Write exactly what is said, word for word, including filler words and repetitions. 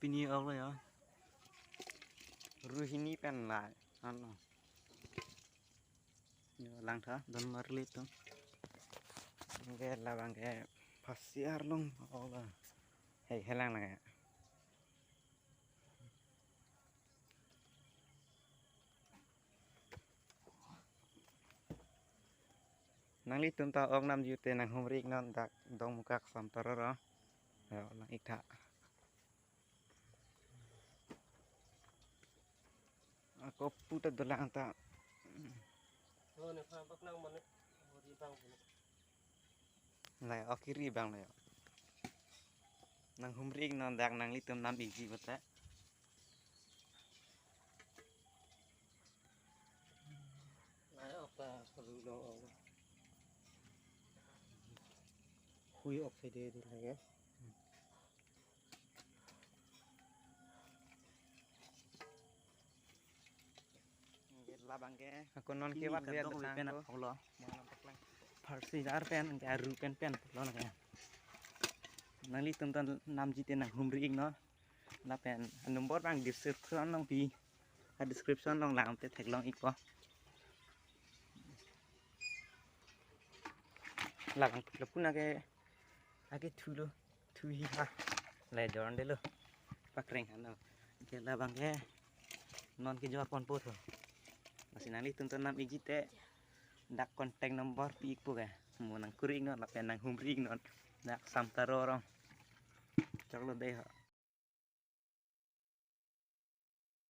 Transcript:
Ini ok lo ya. Rohini pen lai. Ano. Yo, langtha, don marli tum. Oke, labang ke phasi arlong ok lo. Hei, helang lang ya. Nanglitum ta ok namji te nanghumri iknon dak Dongmukak Samtaro ro. Yo, lang ik tha. Ako puta dolang ta. Oh, ne pha bak nang mane. Oh, di bang mane. Lai, ok kiri bang lai. Nanghumri iknon dak nanglitum nam ikji bata. Lai, ok ta kalu long ok. Hui ok sai de de lage. Labang ke. Ako non ke ini wat kadok dia pen datang ko. Apok lo. Pharsi jar pen, ke aru pen pen lo na ke. Nanglitum ta namji te nanghumri iknon. Lapen number bang description along pi. A description along lang te theklong ikpo. Labang lapu na ke ake thulo. Thuhi ha. Le jorn de lo. Pakreng hano. Ke labang ke. Non kejor ponpo tho. Lasi nanglitum ta nam ikji te. Dak contact number pi ikpo ke. Mo nangkuri iknon lapen nanghumri iknon. Dak Samtaro rong. Choklo de ha.